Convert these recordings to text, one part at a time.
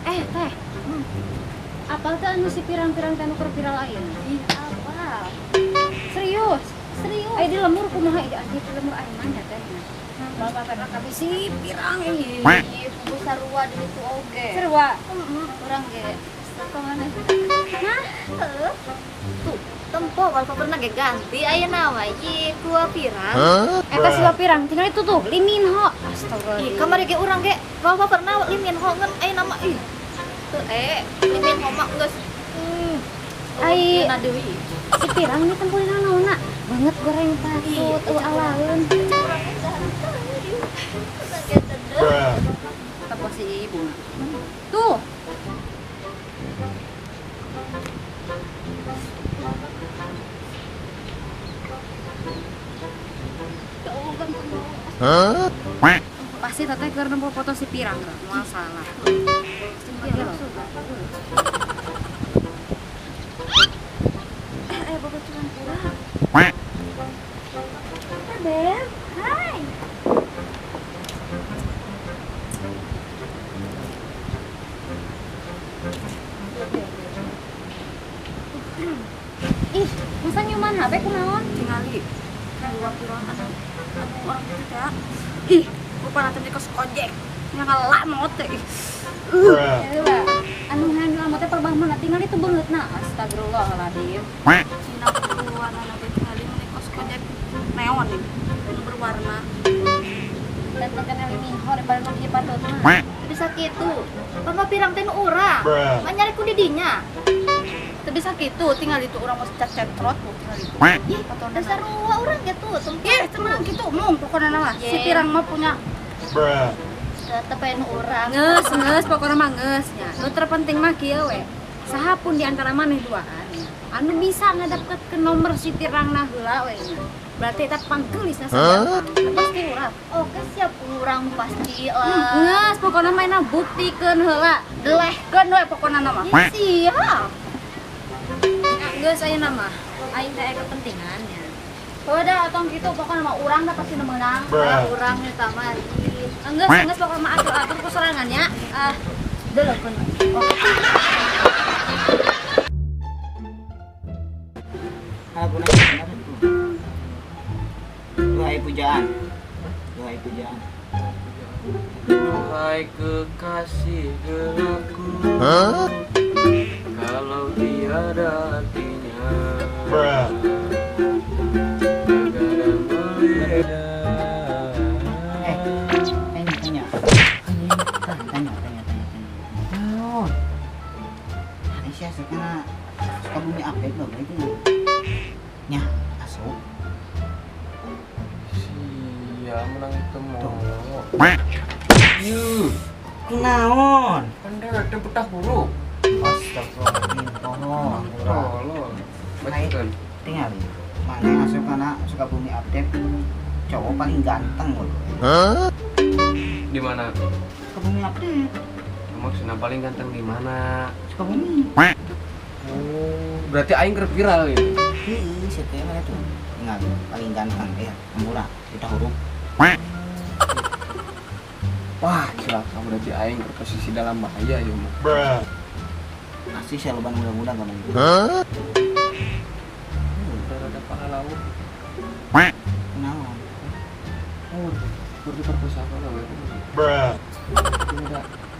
Teh. Apal teh anu si pirang-pirang teh anu keur viral ayeuna? Ih, apal. Serius? Serius. Aya di lemur kumaha ieu anjir di lemur aing mah nya teh. Bapak teh kabeh si pirang ieu. Ih, kudu sarua di ditu oge. Sarua. Heeh, urang ge. Kumaha? Hah? Heeh. Tuh, tempo wallpaperna ge ganti ayeuna mah ieu kuah pirang. Eta si pirang tinggal itu tuh Lee Min Ho. Astagfirullah. Ih, kamari ge urang ge wallpaperna Lee Min Ho ngan ayeuna mah ih. Tuh Lee Min Ho mah geus Ai na deui. Si pirang ini tempulin naonna banget goreng patut alaun. Apa si ibu? Tuh. Hah? Pasti teteh keur nempo foto si pirang, moal salah. Babaturan urang. Beb, hai. Ih, masa nyuman HP kunaon? Tingali. Dua pirang anu orang itu teh. Ih, rupana teh kos ojek. Nya ngalak maot teh. Anu hayang ngalak teh perbah mana tingali tuh beungeutna. Astagfirullahaladzim. Cina warna teh tingali mun kos ojek neon nih, anu berwarna. Dan makan Lee Min Ho daripada nu kieu patut mah. Bisa kitu. Pama pirang teh nu urang. Mah nyari ku di dinya. Teu bisa kitu, tinggal itu urang mah cat-cetrot tinggal itu. Ih, dasar sarua urang ge tuh. Ih, tenang kitu mung pokona mah. Si pirang mah punya. Tetep aya nu urang. Geus, geus pokona mah geus nya. Nu terpenting mah kieu we. Saha pun di antara maneh duaan anu bisa ngadapkeun nomor si pirangna heula we nya. Berarti eta pangkeulisna saja. Pasti urang. Oke, siap urang pasti lah. Geus pokona mah enak buktikeun heula. Delehkeun we pokona mah. Siap. Geus ayeuna mah aing teh aya kepentingan nya. Udah atong kitu pokona mah urang da pasti nu meunang. Urang eta mah. Geus geus pokona mah atur-atur ku sorangan nya. Ah, delehkeun. Duhai pujaan. Duhai pujaan. Duhai kekasih gelapku. Hah? Kalau tiada artinya. Terkadang berbeda. Tanya. Tanya. Naon? Aisyah suka Sukabumi update loh itu. Nya, asup. Sia menang temu. Yuh, kunaon? Kan dewek teh betah buru. Astagfirullahaladzim, tolong. Tolong. Bacakeun. Tinggal. Mana asup kana Sukabumi update cowok paling ganteng loh. Hah? Di mana? Sukabumi update. Maksudnya paling ganteng di mana? Sukabumi. Oh, berarti aing keur viral ya? Heeh, situ mana tuh? Tinggal paling ganteng ya, murah, kita huruf. Wah, cilaka berarti aing keur posisi dalam bahaya ya mah. Pasti saya loban muda-muda gak main. Hah? Udah ada pahlawan. Kunaon? Oh, keur diperkosa apa we? Udah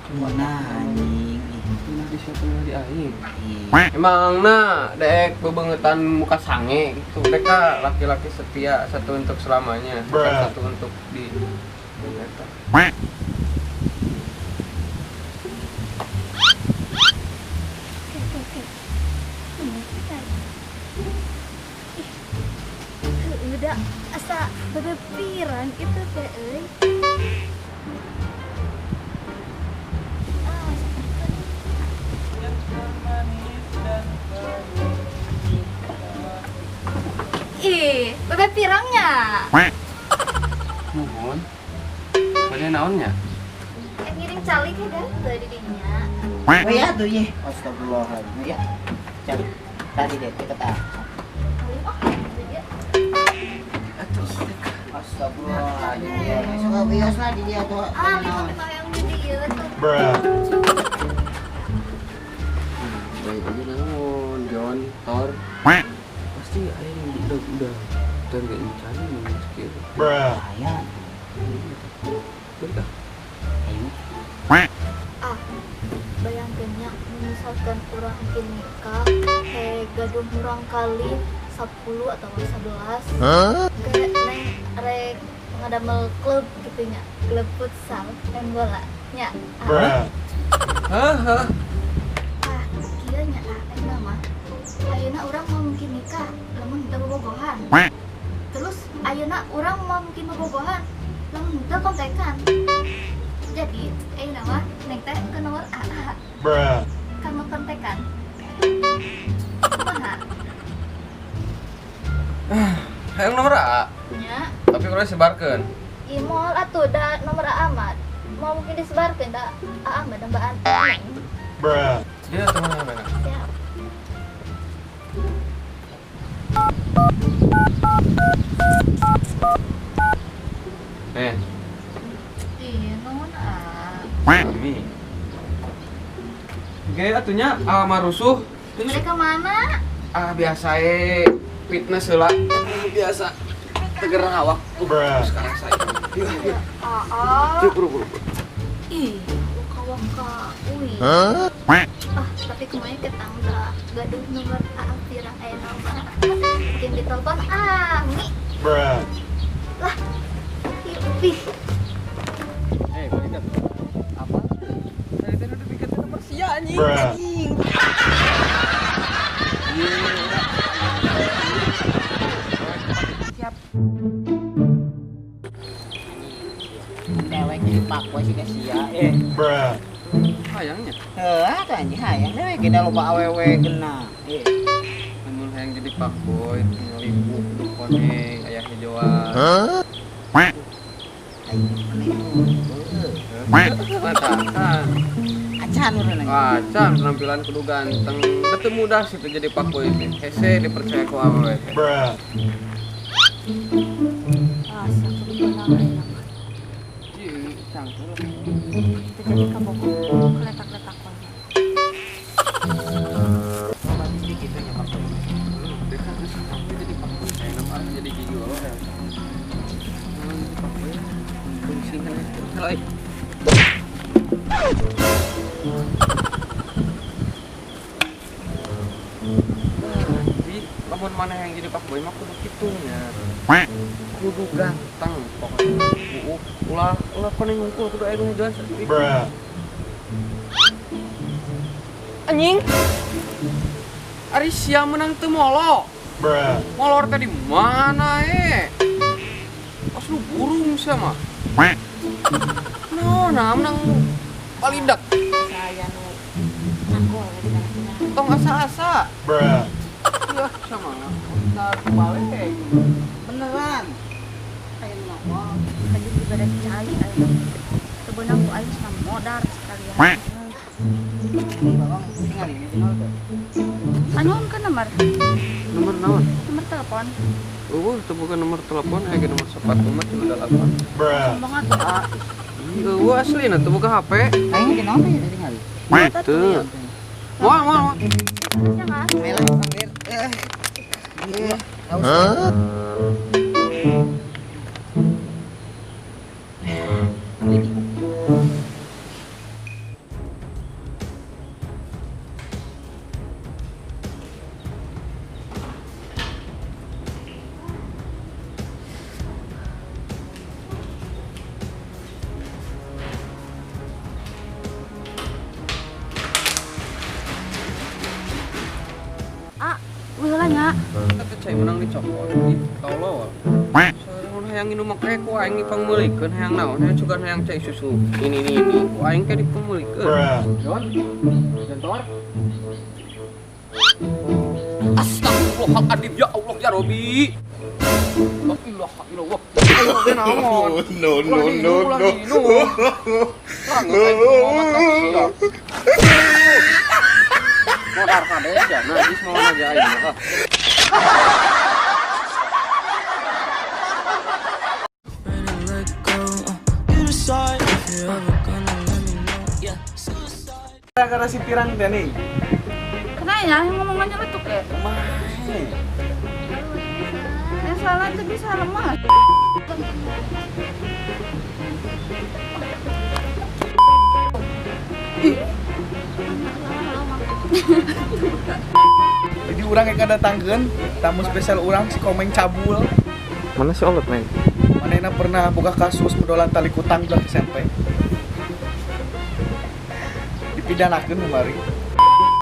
cuma anjing. Nah, di siapa di aing? Emang nah, dek bebengetan muka sange gitu. Mereka laki-laki setia satu untuk selamanya, bukan satu untuk di eta. Udah asa bebe pirang itu teh euy. Ih, bebe pirangnya. Nuhun. Bade naonnya? Ngiring calik ya dah teu di dinya. Oh ya tuh ye. Astagfirullahaladzim. Ya. Calik. Tadi deh kita tak. Astagfirullahaladzim. Sok bios lah di dia tuh. Ah, lima yang atuh. Baik aja naon, John, Thor. Pasti aing udah dan gak incana mun kieu. Bahaya. Balik ah. Ayo. Ah, bayangkeun nya misalkan urang engke nikah kayak gaduh murang kali 10 atau 11. Kayak neng rek ngadamel klub gitu nya, klub futsal main bola nya. Ah, Hah, ah kieu nya ah ayeuna mah. Ayeuna urang mau mungkin nikah lamun teu bobogohan. Terus ayeuna urang mau mungkin bobogohan lamun teu kontekan. Jadi ayeuna mah neng teh ke nomor AA. Kanggo kontekan. Kumaha? Hayang nomor A. Nya, Tapi kurang sebarkeun. ih moal atuh da nomor AA mah. Mau mungkin disebarkeun da AA mah dambaan neng. Dia teman mana? Siap. Nih, Iya, naon ah. kami. Oke, atunya ah rusuh. Mereka mana? Ah biasa fitness heula. Biasa. Teger awak. Sekarang saya. Yuk, yuk. Aa. Yuk, buru, buru. Ih, waka-waka. Uy. Ah, tapi kemarin ketangga gaduh nomor AA pirang aya nama. Mungkin ditelepon Ami. Lah. Ih, upih. Eh, balikan. Apa? Tadi tadi udah bikin nomor sia anjing. Anjing. Siap. Dewek jadi fuckboy sih sia eh. Hayangnya. Heuh, atuh anjing hayang dewek kita loba awewe gena. Eh, Mun hayang jadi fuckboy, ngelibu kudu koneng, aya hijauan. Aing maneh heuh. Matakan. Acan urang anjing. Acan penampilan kudu ganteng. Betul mudah sih teh jadi fuckboy teh. Hese dipercaya ku awewe teh. Ah, sia kudu beunang ayeuna mah. Ieu cangkul. Teu jadi kabogoh keletak-letak wae. Bagus di kitu nya fuckboy. Dia kan geus tapi jadi fuckboy kayak nama jadi gigi wae. Jadi fuckboy. Fungsi kan halo euy. Jadi lamun maneh yang jadi fuckboy mah kudu kitu nya. Kudu ganteng pokoknya. Ulah ulah koneng ngungkul kudu aya nu jalan saeutik. Anjing. Ari sia menang teu molo. Molor teh di mana eh? Pas lu burung sia mah. No, nah menang palidak. Saya nu ngagol we di kana. Tong asa-asa. Iya, sama. Bentar balik. Beneran. Aya nu ngagol, kajut dibere cai ayeuna. Teu beunang ku aing cenah modar sekalian. Ini babang tinggal ini tinggal tuh. Anyuhunkeun nomor. Nomor naon? Nomor telepon. Eueuh, teu boga nomor telepon aya ge nomor sepatu mah 38. Sombong atuh ah. Ih, eueuh aslina teu boga HP. Aing ge naon teh tinggal. Teu. Moal, moal, moal. Sia nggak? Melah hampir. Eh. Iya. Hah? Ini. Ah, wih heula nya. Eta cai menang dicokot. Ih, tolol. Soalnya hayang minum mah kayak ku aing dipangmeulikeun hayang naon hayang sugan hayang cai susu. Ini ku aing teh dipangmeulikeun. John, Jantor. Astagfirullahaladzim ya Allah ya Robi. La ilaha illallah. Naon? No, no, no, no. Modar kabeh ya, najis mau aja aing mah. Ready to let go. You decide if you're ever gonna let me know. Gara-gara si pirang teh nih. Kenapa ya ngomongannya letuk ya? Kumaha? Yang salah itu bisa lemah. Jadi urang yang datangkeun tamu spesial urang si Komeng Cabul. Mana si Olot, men? Manehna pernah boga kasus medolan tali kutang budak SMP. Dipidanakeun kemarin.